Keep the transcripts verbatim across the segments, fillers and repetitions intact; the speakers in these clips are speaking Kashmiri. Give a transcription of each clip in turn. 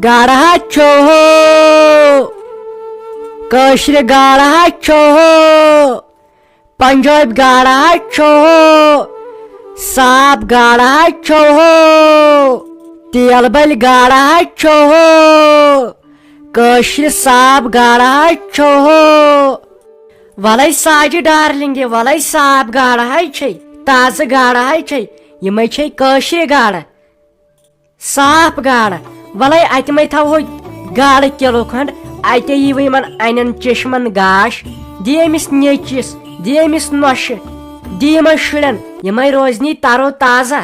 گاڈٕ ہا چھو ہو، کٲشرِ گاڈٕ ہا چھو ہو، پنجٲبۍ گاڈٕ ہا چھو ہو، صاف گاڈٕ ہا چھو ہو، تیل بلۍ گاڈٕ ہا چھو ہو، کٲشرِ صاف گاڈٕ ہا چھو ہو۔ ولے ساجہِ ڈارلنگہِ، ولے صاف گاڈٕ ہا چھے، تازٕ گاڈٕ ہا چھے، یِمے چھے کٲشرِ گاڈٕ۔ صاف گاڈٕ۔ ولے اتہِ مے تھاوہو گاڈٕ کِلوٗ کھنڈ۔ اتے ییٖوٕ یِمن انٮ۪ن چشمن گاش۔ دِ أمِس نیٚچوِس، دِ أمِس نۄشہِ، دِ یِمن شُرٮ۪ن، یِمے روزنی ترو تازہ۔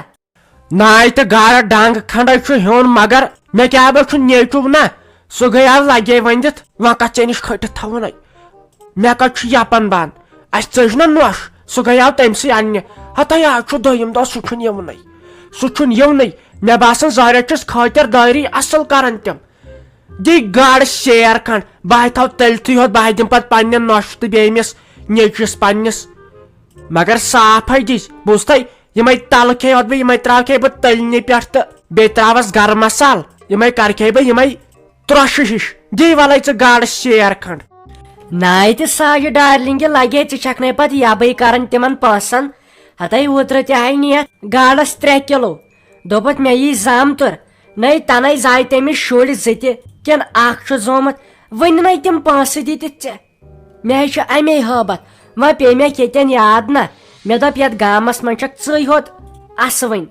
ناے تہٕ گاڈٕ ڈنگ کھنڈے چھُ ہیوٚن، مگر مےٚ کیٛاہ بہ چھُ نیٚچو نا، سُہ گٔیاو لگے ؤنِتھ، وۄنۍ کتھ ژےٚ نِش کھٔٹِتھ تھاوُن۔ مےٚ کتہِ چھُ یپن بنٛد؟ اسہِ ژٔج نہ نۄش، سُہ گٔیاو تٔمۍ سٕے اننہِ۔ ہتاے آز چھُ دوٚیِم دۄہ، سُہ چھُنہٕ یِونٕے۔ سُہ چھُنہٕ یِونٕے۔ مےٚ باسان زارٮ۪تھ چھِس خٲطردٲری اصل کران تِم۔ دی گاڈٕ شیر کھنڈ، بہٕ ہاے تھاو تٔلتھٕے ہوت، بہٕ ہاے دِمہٕ پتہٕ پننہِ نۄشہِ تہٕ بیٚیہِ أمِس نیٚچوِس پننِس۔ مگر صافے دِس، بوٗزتھے، یِمے تلہٕ کھیٚیہِ ہوت بہٕ، یِمے تراوٕ کھیٚیہِ بہٕ تٔلنہِ پٮ۪ٹھ تہٕ بیٚیہِ تراوس گرم مسالہٕ، یِمے کرٕ کھیٚیہِ بہٕ یِمے ترٛۄشہِ ہِش۔ دی ولے ژٕ گاڈٕ شیر کھنڈ۔ ناے تہِ ساجہِ ڈارلنگہِ، لگے ژٕ چھکھ نے پتہٕ یبے کران تِمن پونٛسن۔ ہتے اوترٕ تہِ آیہِ نِتھ گاڈس ترٛےٚ کِلوٗ۔ دوٚپُتھ مےٚ یی زامتُر۔ نٔے تنَے زاے تٔمِس شُرۍ زٕ تہِ، کِنہٕ اکھ چھُ زومُت۔ وٕنہِ نَے تِم پونٛسہٕ دِتِتھ ژےٚ۔ مےٚ ہے چھُ اَمے ہٲبتھ۔ وۄنۍ پیٚیہِ مےٚ ییٚتٮ۪ن یاد نہ۔ مےٚ دوٚپ یَتھ گامس منٛز چھکھ ژٕے ہوت اَسوٕنۍ۔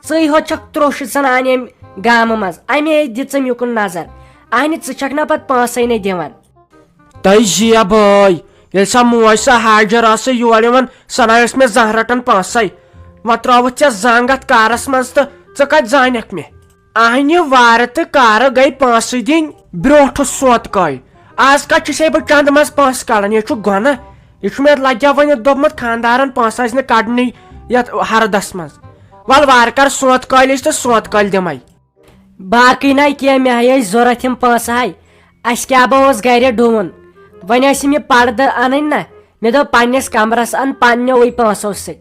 ژٕے ہوت چھکھ ترٛوٚش زنانہِ اَمہِ گامہٕ منٛز۔ اَمے دِژٕم یُکُن نظر۔ اہنہِ، ژٕ چھکھ نہ پتہٕ پونٛسَے نَے دِوان۔ تۄہہِ زیبٲے، ییٚلہِ سۄ موج سۄ ہاجر ٲسٕے یور یِوان، سۄ نہ ٲس مےٚ زانٛہہ رٹان پونٛسَے۔ وۄنۍ ترٛٲوٕتھ ژےٚ زنٛگ اتھ کارس منٛز تہٕ ژٕ کتہِ زانکھ مےٚ؟ اہنہِ وارٕ تہٕ کارٕ گٔے پونٛسہٕ دِنۍ برٛونٛٹھٕ سونٛتہٕ کالہِ۔ آز کتہِ چھُسے بہٕ چندٕ منٛز پونٛسہٕ کڑان؟ یہِ چھُ گۄناہ۔ یہِ چھُ مےٚ لگیا وۄنۍ دوٚپمُت خانٛدارن پونٛسہٕ ٲسۍ نہٕ کڑنٕے یتھ ہردس منٛز۔ ول وارٕ کر سونٛتہٕ کالہِ أسۍ تہٕ سونٛتہٕ کالہِ دِمے۔ باقٕے نہ کینٛہہ، مےٚ ہے ٲسۍ ضوٚرتھ یِم پونٛسہٕ ہاے۔ اسہِ کیٛاہ بہٕ اوس گرِ ڈوٗن۔ وۄنۍ ٲسۍ یِم یہِ پردٕ انٕنۍ نہ، مےٚ دوٚپ پننِس کمرس ان پننیوٕے پونٛسو سۭتۍ۔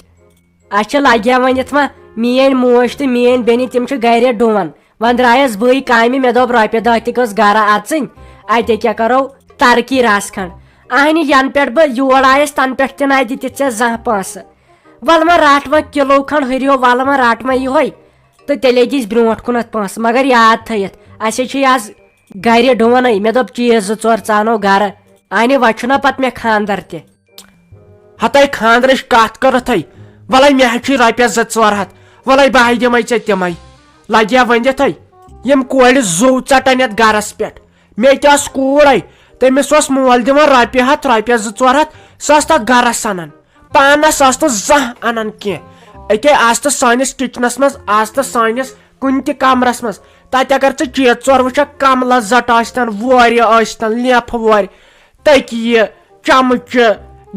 اسہِ چھِ لگیا وۄنۍ یتھ وۄنۍ میٲنۍ موج تہٕ میٲنۍ بیٚنہِ تِم چھِ گرِ ڈوٗن۔ وۄنۍ درٛایس بٕے کامہِ، مےٚ دوٚپ رۄپیہِ دہ تہِ گٔژھ گرٕ اژٕنۍ، اتے کیٛاہ کرو ترقی رژھ کھنڈ۔ اہنہِ ینہٕ پٮ۪ٹھ بہٕ یور آیس تنہٕ پٮ۪ٹھ تہِ نہ دِتِتھ ژےٚ زانٛہہ پونٛسہٕ۔ ول وۄنۍ رٹھ وۄنۍ کِلوٗ کھنڈ ہُریو، ول وۄنۍ رٹ وۄنۍ یِہوے۔ تہٕ تیٚلے دِس برونٛٹھ کُنتھ پونٛسہٕ، مگر یاد تھٲیِتھ، اسے چھِ آز گرِ ڈوٗنٕے۔ مےٚ دوٚپ چیٖز زٕ ژور ژانو گرٕ، انہِ وۄنۍ چھُنہ پتہٕ مےٚ خانٛدر تہِ۔ ہتے خانٛدرٕچ کتھ کٔرتھے، ولے مےٚ ہے چھُے رۄپیس زٕ ژور ہتھ، ولے بہٕ ہے دِمے ژےٚ تِمے۔ لگیا ؤنِتھے، یِم کورِ زُو ژٹن یتھ گرس پٮ۪ٹھ۔ مےٚ تہِ ٲس کوٗر ہے، تٔمِس اوس مول دِوان رۄپیہِ ہتھ، رۄپیس زٕ ژور ہتھ، سۄ ٲس تتھ گرس انان۔ پانس ٲس نہٕ زانٛہہ انان کینٛہہ۔ أکے آز تہٕ سٲنِس کچنس منٛز، آز تہٕ سٲنِس کُنہِ تہِ کمرس منٛز، تتہِ اگر ژٕ چیٖز ژور وٕچھکھ، کملہٕ زٹہٕ ٲسۍتن، وورِ ٲسۍتن، لیفہٕ وورِ، تٔکیہِ، چمچہٕ،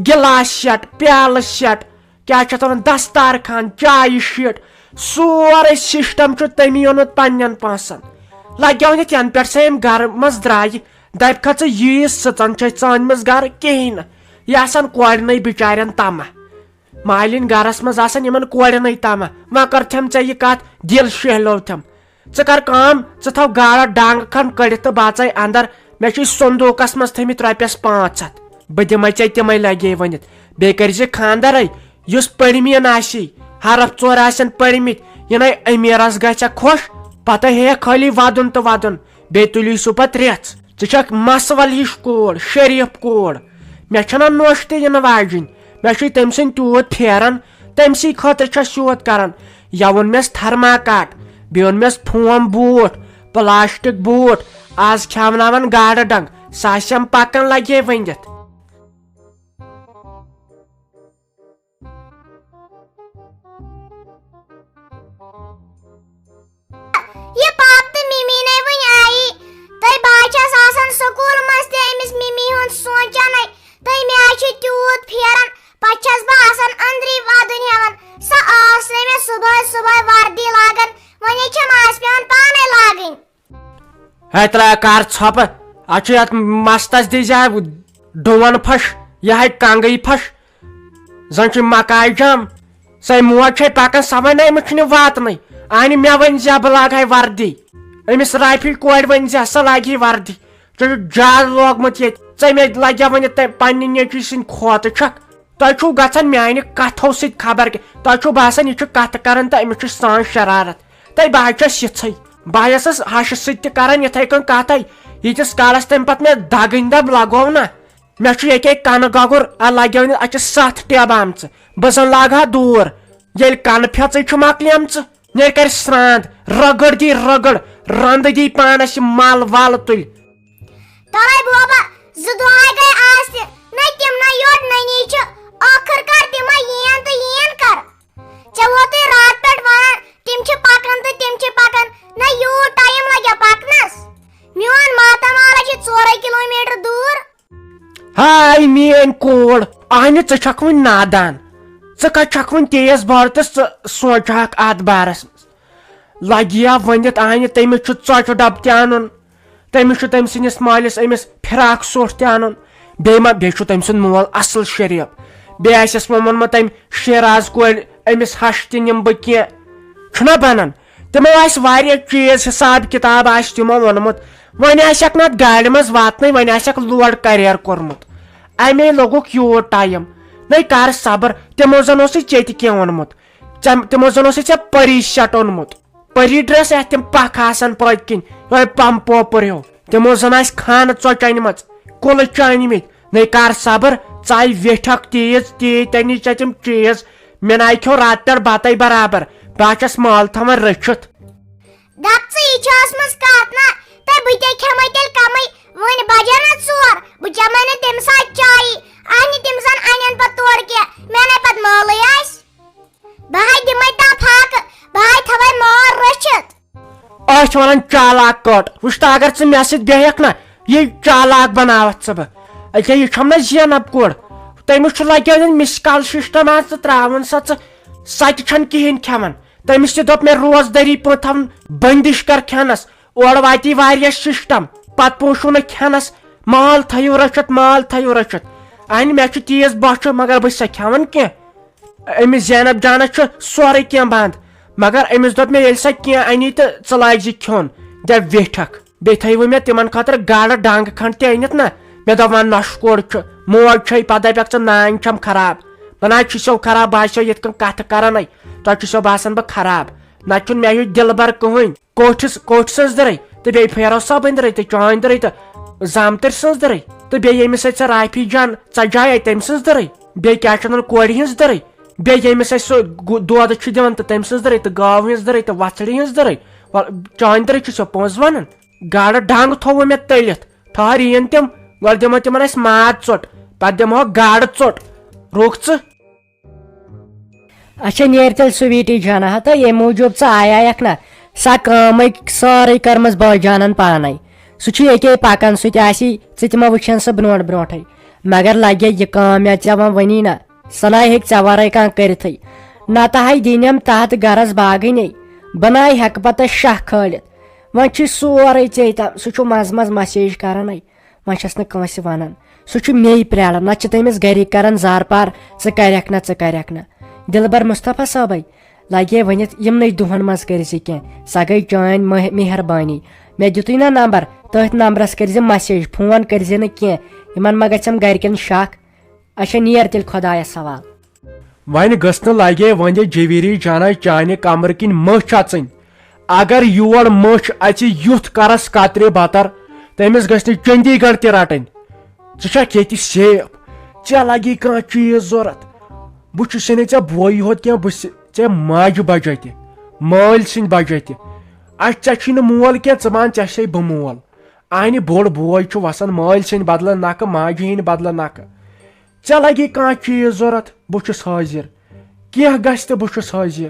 گلاس سیٹ، پیالہٕ سیٹ، کیٛاہ چھِ اتھ ونان، دستارخان، چایہِ شیٖٹ، سورُے سسٹم چھُ تٔمی اوٚنمُت پننٮ۪ن پونٛسن۔ لگیو نہٕ ینہٕ پٮ۪ٹھ سۄ أمۍ گرٕ منٛز درٛایہِ، دپہِ کھا ژٕ ییٖژ سٕژن چھے ژٲنمٕژ گرٕ کِہیٖنۍ نہٕ۔ یہِ آسان کورِنٕے بچارٮ۪ن تمہ۔ مالِنۍ گرس منٛز آسان یِمن کورِنٕے تمہ۔ وۄنۍ کٔرتھٮ۪م ژےٚ یہِ کتھ، دِل شیہلوتھٮ۪م۔ ژٕ کر کٲم، ژٕ تھاو گاڈٕ ڈنگ کھنڈ کٔڑِتھ تہٕ بہٕ اژے اندر۔ مےٚ چھُے صندوقس منٛز تھٲمٕتۍ رۄپیس پانٛژھ ہتھ۔ بہٕ دِمے ژےٚ تِمے لگے ؤنِتھ۔ بیٚیہِ کٔرۍ زِ خانٛدرے، یُس پٔرمین آسی، حرف ژور آسن پٔرمٕتۍ، یِنَے أمیٖرس گژھِ خۄش۔ پتہٕ ہیٚیکھ خٲلی ودُن تہٕ ودُن، بیٚیہِ تُلی سُہ پتہٕ رٮ۪ژھ۔ ژٕ چھکھ مسول ہِش کوٗر، شریف کوٗر۔ مےٚ چھنہ نوٚش تہِ یِنہٕ واجِنۍ۔ مےٚ چھُے تٔمۍ سٕنٛدۍ تیوٗت پھیران، تٔمۍ سٕے خٲطرٕ چھس یوٗت کران۔ یا اوٚن مےٚ تھرماکاٹ، بیٚیہِ اوٚن مےٚ فوم بوٗٹھ، پلاسٹک بوٗٹھ۔ آز کھیاوناون گاڈٕ ڈنگ، سُہ آسٮ۪م پکان لگے ؤنِتھ۔ یہِ پاپہٕ تہٕ مِمی نے وٕنۍ آیی۔ تہٕ بہٕ ہا چھَس آسان سکوٗل منٛز تہِ أمِس مِمی ہُنٛد سونٛچانَے۔ تہٕ مےٚ ہا چھُ تیوٗت پھیران، پَتہٕ چھَس بہٕ آسان أنٛدری وَدُن ہٮ۪وان۔ سۄ ٲس نہٕ مےٚ صُبحٲے صُبحٲے وردی لاگان، وۄنۍ چھَم آز پٮ۪وان پانَے لاگٕنۍ۔ ہے ترٛاو کر ژھۄپہٕ، اَتھ چھُ یَتھ مستس دِژ یہِ ڈوٗن پھش، یہِ ہے کنگٕے پھش، زن چھُ مکاے جام۔ سۄے موج چھے پکان، سۄ ونے أمِس چھُنہٕ واتنٕے۔ اہنہِ مےٚ ؤنۍ زِ بہٕ لاگہٕ ہاے وردی۔ أمِس رافی کورِ ؤنۍ زِ سۄ لاگہِ ہے وردی۔ ژےٚ چھُ زیادٕ لوگمُت ییٚتہِ۔ ژےٚ مےٚ لگیا وۄنۍ تۄہہِ پننہِ نیٚچوِ سٕنٛدِ کھوتہٕ چھکھ۔ تۄہہِ چھُو گژھان میانہِ کتھو سۭتۍ خبر کیٛاہ۔ تۄہہِ چھُو باسان یہِ چھُ کتھٕ کران تہٕ أمِس چھُ سان شرارت۔ تہٕ بہٕ حظ چھَس یِژھٕے۔ بہٕ حظ ٲسٕس ہشہِ سۭتۍ تہِ کران یِتھے کٔنۍ کتھے۔ ییٖتِس کالس تٔمۍ پتہٕ مےٚ دگٕنۍ دب لگوو نہ، مےٚ چھُ ییٚکے کنہٕ گۄگُر، ا لگیو نہٕ، اتھ چھِ ستھ ٹیبہٕ آمژٕ۔ بہٕ زن لاگہٕ ہا دوٗر۔ ییٚلہِ کنہٕ پھیژٕے چھُ مۄکلیمژٕ، نیرِ کرِ سرٛاند، رگڑ دی رگڑ، رنٛد دی پانس یہِ مل ول تُلۍ۔ تلے بوبا، زٕ دۄہ گٔے آز تہِ، نہ تِم نہ یوٚت نٔنی چھِ، ٲخٕر کر تِمے یِن تہٕ یِن کر؟ ژےٚ ووتُے راتہٕ پٮ۪ٹھ ونان، تِم چھِ پکان تہٕ تِم چھِ پکان، نہ یوٗت ٹایم لگیا پکنس؟ میون ماتامال چھِ ژورے کلوٗمیٹر دوٗر۔ ہاے میٲنۍ کوٗر، اہنہِ ژٕ چھکھ وُنہِ نادان، ژٕ کتہِ چھکھ وُنہِ تیز بار تہٕ ژٕ سونچہکھ اتھ بارس منٛز۔ لگیا ؤنِتھ اہنہِ تٔمِس چھُ ژۄچہِ ڈبہٕ تہِ انُن، تٔمِس چھُ تٔمۍ سٕنٛدِس مٲلِس أمِس فراک سوٗٹ تہِ انُن، بیٚیہِ ما بیٚیہِ چھُ تٔمۍ سُنٛد مول اصل شریف، بیٚیہِ آسٮ۪س وۄنۍ ووٚنمُت تٔمۍ شیراز کورِ أمِس ہش تہِ نِمہٕ بہٕ کینٛہہ، چھُنہ بنان؟ تِمو آسہِ واریاہ چیٖز، حساب کتاب آسہِ تِمو ووٚنمُت۔ وۄنۍ آسٮ۪کھ نتہٕ گاڑِ منٛز واتنٕے، وۄنۍ آسٮ۪کھ لوڈ کریئر کوٚرمُت۔ امے لوٚگُکھ یوٗت ٹایم۔ نَے کر صبر، تِمو زن اوسُے ژےٚ تہِ کینٛہہ اوٚنمُت۔ ژےٚ، تِمو زن اوسُے ژےٚ پری سیٹ اوٚنمُت۔ پری ڈریس یتھ تِم پکھ آسن پٔتۍ کِنۍ، یِہوٚے پم پوپُر ہیوٗ۔ تِمو زن آسہِ خانہٕ ژۄچہِ أنمٕژ، کُلہٕ چھِ أنمٕتۍ۔ نَے کر صبر، ژاے ویٹھکھ تیٖژ، تیٖتۍ تَنی ژےٚ تِم چیٖز۔ مےٚ نَے کھیوٚو راتہٕ پٮ۪ٹھ بَتَے برابر۔ بہٕ ہا چھَس مال تھاوان رٔچھِتھ۔ دَپ ژٕ، یہِ چھِ ٲسمٕژ کَتھ نا؟ تہٕ بہٕ تے کھٮ۪مَے تیٚلہِ کَمٕے۔ وۄنۍ بَجَن نا ژور، بہٕ چَمَے نہٕ تَمہِ ساتہٕ چایی۔ اَہنہِ تِم زَن اَنَن پَتہٕ تورٕ کینٛہہ، مےٚ نَے پَتہٕ مٲلٕے آسہِ۔ بہٕ ہاے دِمَے تَپھ ہاکہٕ، بہٕ ہاے تھاوَے مار رٔچھِتھ۔ أسۍ چھِ وَنان چالاک کٔٹ۔ وٕچھ تہٕ، اگر ژٕ مےٚ سۭتۍ بیٚہکھ نہ، یہِ چالاک بَناوَتھ ژٕ بہٕ۔ أکیٛاہ، یہِ چھَم نہ زینب کوٗر؟ تٔمِس چھُ لَگیو یہِ مِس کال سِسٹَم، آز ژٕ ترٛاوان سۄ، ژٕ، سۄ تہِ چھَنہٕ کِہیٖنۍ کھٮ۪وان۔ تٔمِس تہِ دوٚپ مےٚ روزدٲری پٲٹھۍ تھاوُن بٔندِش کر کھٮ۪نَس۔ اورٕ واتی واریاہ سِسٹَم، پَتہٕ پوشوٗ نہٕ کھٮ۪نَس۔ مال تھٲیِو رٔچھِتھ، مال تھٲیِو رٔچھِتھ۔ اَہنہِ، مےٚ چھُ تیز بۄچھِ، مگر بہٕ چھُسا کھٮ۪وان کینٛہہ؟ أمِس زینب جانس چھُ سورُے کینٛہہ بنٛد، مگر أمِس دوٚپ مےٚ، ییٚلہِ سۄ کینٛہہ اَنی تہٕ ژٕ لاگہِ زِ کھیوٚن، دَپ ویٹھکھ۔ بیٚیہِ تھٲیوٕ مےٚ تِمن خٲطرٕ گاڈٕ ڈنٛگ کھنٛڈ تہِ أنِتھ نہ۔ مےٚ دوٚپ، وۄنۍ نۄشہِ کوٗر چھُ، موج چھے، پتہٕ دَپٮ۪کھ ژٕ نانۍ چھَم خراب۔ بہٕ نہ حظ چھُسو خراب، بہٕ حظ چھُسو یِتھ کٔنۍ کتھٕ کران ہے، تۄہہِ چھُسو باسان بہٕ خراب۔ نتہٕ چھُنہٕ مےٚ ہیوٗ دِلبر کٕہٕنۍ۔ کوٹھِس، کوٹھۍ سٕنٛز دٕرٕے تہٕ بیٚیہِ پھیرو صٲبٕنۍ دٕرٕے تہٕ چٲنۍ دٕرٕے تہٕ زامتٕرۍ سٕنٛز دٕرٕے تہٕ بیٚیہِ ییٚمِس اَتہِ سۄ رافی جان ژَجایے تٔمۍ سٕنٛز دٕرٕے، بیٚیہِ کیٛاہ چھِ وَنان کورِ ہِنٛز دٕرٕے، بیٚیہِ ییٚمِس اَتہِ سُہ گُ-، دۄد چھُ دِوان تہٕ تٔمۍ سٕنٛز دٕرٕے تہٕ گاوٕ ہِنٛز دٕرٕے تہٕ وَژھڑِ ہِنٛز دٕرٕے۔ وَل، چٲنۍ دٕرٕے چھِ سۄ پوٚز وَنان۔ گاڈٕ ڈنٛگ تھوٚوُ مےٚ تٔلِتھ، ٹھٔہر یِن تِم، گۄڈٕ دِمو تِمَن أسۍ ماز ژوٚٹ، پَتہٕ دِمہوکھ گاڈٕ ژوٚٹ۔ رُک ژٕ۔ اچھا، نیر تیٚلہِ سویٖٹی جانہ، ہتا ییٚمہِ موٗجوٗب ژٕ آیایکھ نہ، سۄ کٲمٕے سٲرٕے کٔرمٕژ بٲے جانن پانے۔ سُہ چھُ ییٚتے پکان، سُہ تہِ آسی، ژٕ تہِ ما وٕچھن سُہ برونٛٹھ برونٛٹھے۔ مگر لگے یہِ کٲم مےٚ ژےٚ وۄنۍ وٕنی نہ، سۄ ناے ہیٚکہِ ژےٚ ورٲے کانٛہہ کٔرِتھٕے۔ نتہٕ ہاے دِنٮ۪م تتھ گرس باگٕے نے، بہٕ ناے ہٮ۪کہٕ پتہٕ شاہ کھٲلِتھ۔ وۄنۍ چھُے سورُے ژےٚ تام، سُہ چھُ منٛزٕ منٛزٕ مسیج کران ہے۔ وۄنۍ چھَس نہٕ کٲنٛسہِ وَنان۔ سُہ چھُ مے پرٛاران، نَتہٕ چھِ تٔمِس گَرِکۍ کَران زارٕ پار، "ژٕ کَرٮ۪کھ نہ، ژٕ کَرٮ۪کھ نہ۔" دِلبر مُصطفیٰ صٲبَے، لَگے ؤنِتھ، یِمنٕے دۄہَن منٛز کٔرۍ زِ کینٛہہ، سۄ گٔے چٲنۍ مہ-، مہربٲنی۔ مےٚ دیُتُے نہ نمبر، تٔتھۍ نمبرَس کٔرۍ زِ مسیج، فون کٔرۍ زِ نہٕ کینٛہہ، یِمَن ما گژھٮ۪م گَرِکٮ۪ن شک۔ اچھا، نیر تیٚلہِ خۄدایَس حوالہٕ۔ وۄنۍ گٔژھ نہٕ لگے وۄنۍ جویری جانہ چانہِ کمرٕ کِنۍ مٔچھ اژٕنۍ۔ اگر یور مٔچھ اژِ یُتھ کرس کترِ بتر، تٔمِس گژھِ نہٕ چندی گڑھ تہِ رٹٕنۍ۔ ژٕ چھکھ ییٚتہِ safe، ژےٚ لگی کانٛہہ چیٖز ضروٗرت؟ بہٕ چھُسے نہٕ ژےٚ بوے یوت کینٛہہ، بہٕ چھُس ژےٚ ماجہِ بجہ تہِ، مٲلۍ سٕنٛدِ بجہ تہِ۔ اَسہِ، ژےٚ چھُے نہٕ مول کینٛہہ، ژٕ مان ژےٚ چھے بہٕ مول۔ اہنہِ بوٚڑ بوے چھُ وسان مٲلۍ سٕنٛدِ بدلہٕ نکھٕ، ماجہِ ہٕنٛدِ بدلہٕ نکھٕ۔ ژےٚ لگی کانٛہہ چیٖز ضروٗرت، بہٕ چھُس حٲضِر۔ کینٛہہ گژھِ تہٕ بہٕ چھُس حٲضِر۔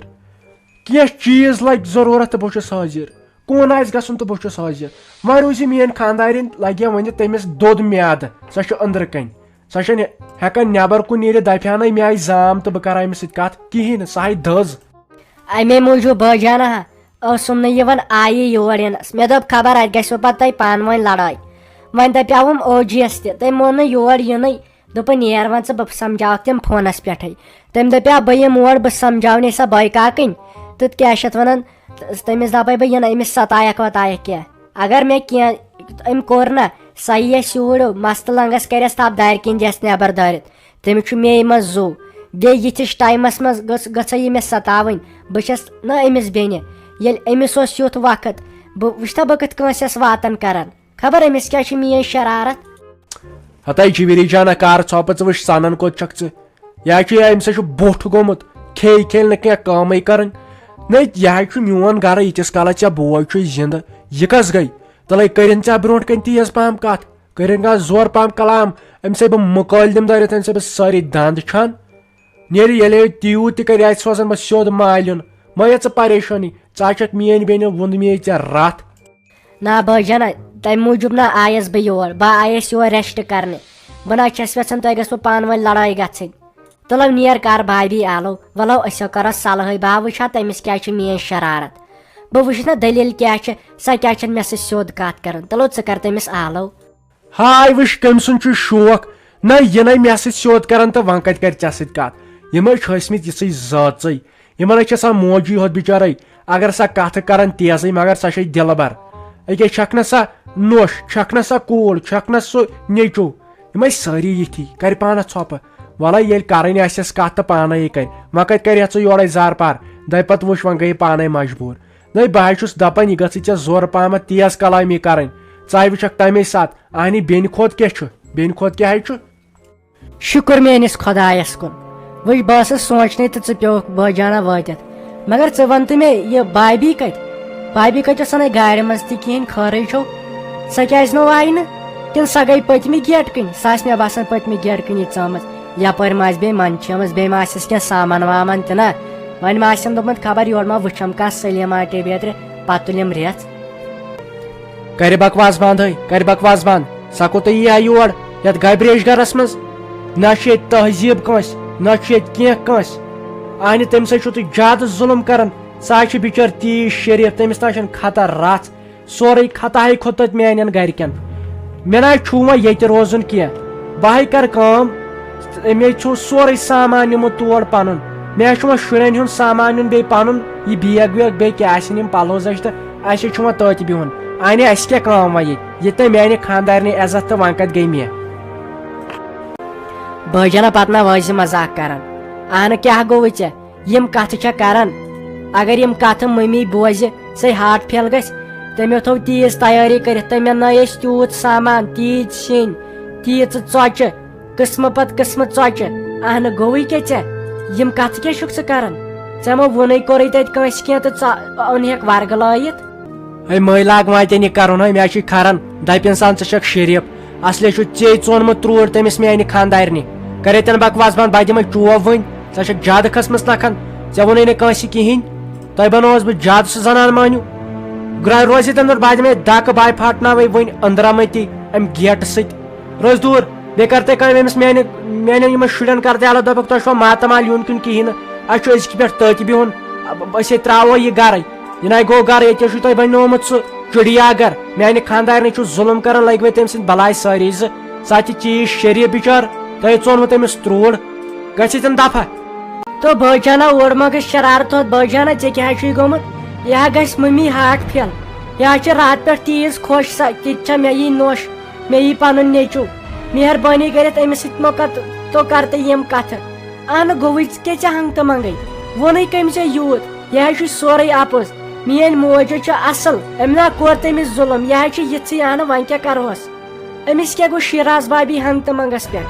کینٛہہ چیٖز لگہِ ضروٗرت تہٕ بہٕ چھُس حٲضِر۔ کُن آسہِ گژھُن تہٕ بہٕ چھُس حٲضِر۔ وۄنۍ روٗزِ میٛٲنۍ خانٛدارِنۍ لگہِ ہا وۄنۍ تٔمِس دوٚد میادٕ، سۄ چھِ أنٛدرٕ کنہِ۔ سۄ چھَنہٕ ہٮ۪کان نٮ۪بر کُن نیٖرِتھ، دپہِ ہا نَے مےٚ آیہِ زام تہٕ بہٕ کرٕ أمِس سۭتۍ کتھ کِہیٖنۍ نہٕ، سۄ آیہِ دٔز۔ امے موٗجوٗب بٲجانہ ٲسٕم نہٕ یِوان آیی یور یِنس۔ مےٚ دوٚپ، خبر اتہِ گژھِوٕ پتہٕ تۄہہِ پانہٕ ؤنۍ لڑٲے۔ وۄنۍ دپیاوُم اوجیس تہِ، تٔمۍ مون نہٕ یور یِنٕے۔ دوٚپُن، "نیر وۄنۍ ژٕ، بہٕ سمجھاوکھ تِم فونس پٮ۪ٹھے۔" تٔمۍ دپیاو، "بہٕ یِمہٕ اور، بہٕ سمجھاونے سۄ بٲے کاکٕنۍ تہٕ کیٛاہ چھِ اتھ ونان، تہٕ تٔمِس دَپَے بہٕ، یہِ نہٕ أمِس ستایَکھ وتایَکھ کینٛہہ۔ اگر مےٚ کینٛہہ أمۍ کوٚر نہ، سۄ یی اَسہِ یوٗرۍ مَستہٕ لنٛگَس کَرٮ۪س تھپھ دارِ کِنۍ دِیَس نٮ۪بر دٲرِتھ۔ تٔمِس چھُ مے منٛز زُو۔ بیٚیہِ یِتھِس ٹایمَس منٛز گٔژھ، گٔژھے یہِ مےٚ ستاوٕنۍ۔ بہٕ چھَس نہ أمِس بیٚنہِ۔ ییٚلہِ أمِس اوس یُتھ وقت، بہٕ وٕچھتہ بہٕ کِتھ کٲنٛسہِ چھَس واتان کران۔ خبر أمِس کیٛاہ چھِ میٛٲنۍ شرارت۔ ہتاے جبیری جانا، کر ژھۄپہٕ، ژٕ وٕچھ سنان کوٚت چھکھ ژٕ۔ یہِ حظ چھُ، یہِ أمِس حظ چھُ بوٚٹھ گوٚمُت، کھیٚیہِ کھیٚیہِ نہٕ کینٛہہ، کٲمٕے کرٕنۍ۔ نہ، یہِ حظ چھُ میون گرٕ، ییٖتِس کالس ژےٚ بوے چھُے زِندٕ۔ یہِ کس گٔے؟ تلے کٔرِن ژےٚ برونٛٹھ کنہِ تیز پہم کتھ، کٔرِن کانٛہہ زور پہم کلام، أمِس ہے بہٕ مُکٲلۍ دِمہٕ دٲرِتھ، أمِس ہے بہٕ سٲری دند چھان۔ نیرِ ییٚلہِ تیوٗت تہِ کرِ، اَتہِ سوزن بہٕ سیوٚد مالیُن۔ مہ ہیٚے ژٕ پریشٲنی، ژٕ ہا چھکھ میٲنۍ بیٚنہِ، ووٚن مے ژےٚ رتھ۔ نہ بٲے جانا، تمہِ موٗجوٗب نہ آیس بہٕ یور، بہٕ آیس یور ریسٹ کرنہِ۔ بہٕ نہ چھس یژھان تۄہہِ گژھوٕ پانہٕ ؤنۍ لڑٲے گژھٕنۍ۔ تُلو نیر کر بھابھی آلو، ولو أسۍ کرو صلحٕے، بہٕ وٕچھ ہا تٔمِس کیٛاہ چھِ میٲنۍ شرارت۔ بہٕ وٕچھِ نہ دٔلیٖل کیٛاہ چھِ، سۄ کیٛاہ چھَنہٕ مےٚ سۭتۍ سیوٚد کتھ کران۔ تُلو ژٕ کر تٔمِس آلو۔ ہاے وٕچھ، کٔمۍ سُنٛد چھُ شوق۔ نہ، یہِ نَے مےٚ سۭتۍ سیوٚد کران تہٕ وۄنۍ کَتہِ کرِ ژےٚ سۭتۍ کَتھ؟ یِم حظ چھِ ٲسمٕتۍ یِژھٕے زٲژٕے۔ یِمن حظ چھِ آسان موجی ہوت بِچارے۔ اگر سۄ کَتھٕ کران تیزٕے، مگر سۄ چھے دِلبر۔ أکے چھکھ نہ سۄ نوٚش، چھکھ نہ سۄ کوٗر، چھکھ نہ سُہ نیٚچو۔ یِم ٲسۍ سٲری یِتھی، کرِ پانس ژھۄپہٕ۔ وَلے ییٚلہِ کرٕنۍ آسٮ۪س کَتھ تہٕ پانے یہِ کرِ۔ وۄنۍ کَتہِ کرِ یَتھ ژٕ یورے زارٕ پار؟ دَپہِ پتہٕ وٕچھ، وۄنۍ گٔیے پانے مجبوٗر۔ نَے بہٕ حظ چھُس دَپان، یہِ گٔژھٕے ژےٚ زورٕ پہمتھ تیز کلامی کرٕنۍ۔ ژٕ ہاے وٕچھکھ تَمے ساتہٕ، اہنہِ بیٚنہِ کھۄتہٕ کیٛاہ چھُ؟ بیٚنہِ کھۄتہٕ کیٛاہ حظ چھُ؟ شُکر میٲنِس خۄدایس کُن۔ وٕچھ، بہٕ ٲسٕس سونٛچنٕے تہٕ ژٕ پیوٚوُکھ بٲجانہ وٲتِتھ۔ مگر ژٕ وَن تہٕ مےٚ، یہِ بھابھی کَتہِ؟ بھابھی کَتہِ ٲس اَنَے گاڑِ منٛز تہِ کِہیٖنۍ، خٲرٕے چھو؟ سۄ کیٛازِ نہٕ آیہِ نہٕ؟ کِنہٕ سۄ گٔے پٔتمہِ گیٹہٕ کِنۍ؟ سۄ آسہِ مےٚ باسان پٔتمہِ گیٹہٕ کِنی ژامٕژ۔ یَپٲرۍ ما آسہِ بیٚیہِ منٛدچھیمٕژ، بیٚیہِ ما آسٮ۪س کینٛہہ سامان وامان تہِ نہ۔ وۄنۍ ما آسن دوٚپمُت، خبر یورٕ ما وٕچھم کانٛہہ سلیمہ آنٹی بیترِ، پتہٕ تُلِم ریژھ۔ کرِ بکواس بنٛد ہے، کرِ بکواس بنٛد۔ سۄ کوٚت یی ہا یور، یتھ گبریش گرس منٛز؟ نہ چھُ ییٚتہِ تہذیٖب کٲنٛسہِ، نہ چھُ ییٚتہِ کینٛہہ کٲنٛسہِ۔ اہنہِ، تٔمِس ہے چھُو تُہۍ زیادٕ ظُلُم کران۔ سۄ ہا چھِ بِچٲر تیٖژ شریٖف، تٔمِس نہ چھَنہٕ خطا رژھ۔ سورُے خطا ہے کھوٚت تَتہِ میٛانٮ۪ن گرِکٮ۪ن۔ مےٚ نہ حظ چھُو وۄنۍ ییٚتہِ روزُن کینٛہہ۔ بہٕ ہے کرٕ کٲم، أمۍ ہے چھُ سورُے سامان نیوٗمُت تور پنُن۔ مےٚ حظ چھُ وۄنۍ شُرٮ۪ن ہُنٛد سامان نیُن، بیٚیہِ پنُن یہِ بیگ ویگ، بیٚیہِ کیٛاہ آسن یِم پلو زچہِ تہٕ اَسہِ چھُ وۄنۍ تٔتۍ بِہُن۔ اَنہِ اَسہِ کیٛاہ کٲم وۄنۍ ییٚتہِ؟ ییٚتہِ نہٕ میانہِ خانٛدارنہِ عزت تہٕ وۄنۍ کَتہِ گٔے مےٚ؟ بٲے جانہ، پتہٕ نہ وٲزِ مذاق کران۔ اہنہٕ، کیٛاہ گوٚوُے ژےٚ؟ یِم کتھٕ چھےٚ کران؟ اگر یِم کتھٕ مٔمی بوزِ، سۄے ہارٹ فیل گژھِ۔ تٔمۍ تھوٚو تیٖژ تیٲری کٔرِتھ، تٔمۍ اننٲے أسۍ تیوٗت سامان، تیٖژ سِنۍ، تیٖژٕ ژۄچہِ، قٕسمہٕ پتہٕ قٕسمہٕ ژۄچہِ۔ اہنہٕ، گوٚوُے کیٛاہ ژےٚ؟ یِم کتھٕ کیٛاہ چھُکھ ژٕ کران؟ ژےٚ ما ووٚنُے کوٚرُے تتہِ کٲنٛسہِ کینٛہہ تہٕ ژٕ اوٚنہَکھ ورگہٕ لٲیِتھ؟ ہے مٲلۍ لاگ وۄنۍ تہِ نہٕ کرُن، ہے مےٚ چھُے کھران، دپہِ انسان ژٕ چھکھ شریٖف، اصلے چھُ ژے ژونمُت تروٗر تٔمِس میانہِ خانٛدارنہِ۔ کرے تن بکواس بنٛد، بہٕ دِمے چوب وٕنۍ، ژٕ چھکھ زیادٕ کھٔژمٕژ لکھن، ژےٚ ووٚنُے نہٕ کٲنٛسہِ کِہیٖنۍ، تۄہہِ بنووس بہٕ زیادٕ سُہ زنان مانیو۔ گرٛاے روزِ تن نۄٹ، بہٕ دِمے دکہٕ، بہٕ پھاٹناوے وٕنۍ أنٛدرمٕے تہِ امہِ گیٹہٕ سۭتۍ۔ روز دوٗر، بیٚیہِ کر تُہۍ کٲم أمِس میانہِ، میانٮ۪ن یِمن شُرٮ۪ن کر تُہۍ الگ، دپکھ تۄہہِ چھُوا ماتامال یُن کِنہٕ کِہیٖنۍ نہٕ، اَسہِ چھُ أزکہِ پٮ۪ٹھ تٔتۍ بِہُن، أسۍ ہے ترٛاوو یہِ گرے۔ یہِ نَے گوٚو گرٕ، ییٚتہِ چھُ تۄہہِ بنیومُت سُہ چُڑیا گھر۔ میانہِ خانٛدارنہِ چھُ ظُلُم کران، لٔگۍ وٲتۍ تٔمۍ سٕنٛدۍ بلاے سٲری زٕ۔ سۄ تہِ چیٖز شریٖف بِچار، تۄہہِ ژونوٕ تٔمِس ترٛوٗڑ۔ گژھِ تِم دفع۔ تو بٲے جانا، اورٕ ما گژھِ شرارت ہوت؟ بٲے جانا، ژےٚ کیٛاہ چھُے گوٚمُت؟ یہِ ہا گژھِ مٔمی ہارٹ فیل۔ یہِ ہا چھِ راتہٕ پٮ۪ٹھ تیٖژ خۄش، سۄ تہِ چھےٚ مےٚ یی نوٚش، مےٚ یی پنُن نیٚچوٗ۔ مہربٲنی کٔرِتھ أمِس سۭتۍ مہ کر تو کر تہٕ یِم کتھٕ۔ اہنہٕ گوٚوُے کیٛاہ ژےٚ ہنٛگتہٕ منٛگَے؟ ووٚنُے کٔمۍ ژےٚ یوٗت؟ یہِ حظ چھُے سورُے اَپُز۔ میٛٲنۍ موج حظ چھِ اَصٕل۔ أمۍ نا کوٚر تٔمِس ظُلُم۔ یہِ حظ چھِ یِژھٕے، اہنہٕ وۄنۍ کیٛاہ کَرٕہوس؟ أمِس کیٛاہ گوٚو شیراز بابی ہنٛگتہٕ منٛگَس پٮ۪ٹھ؟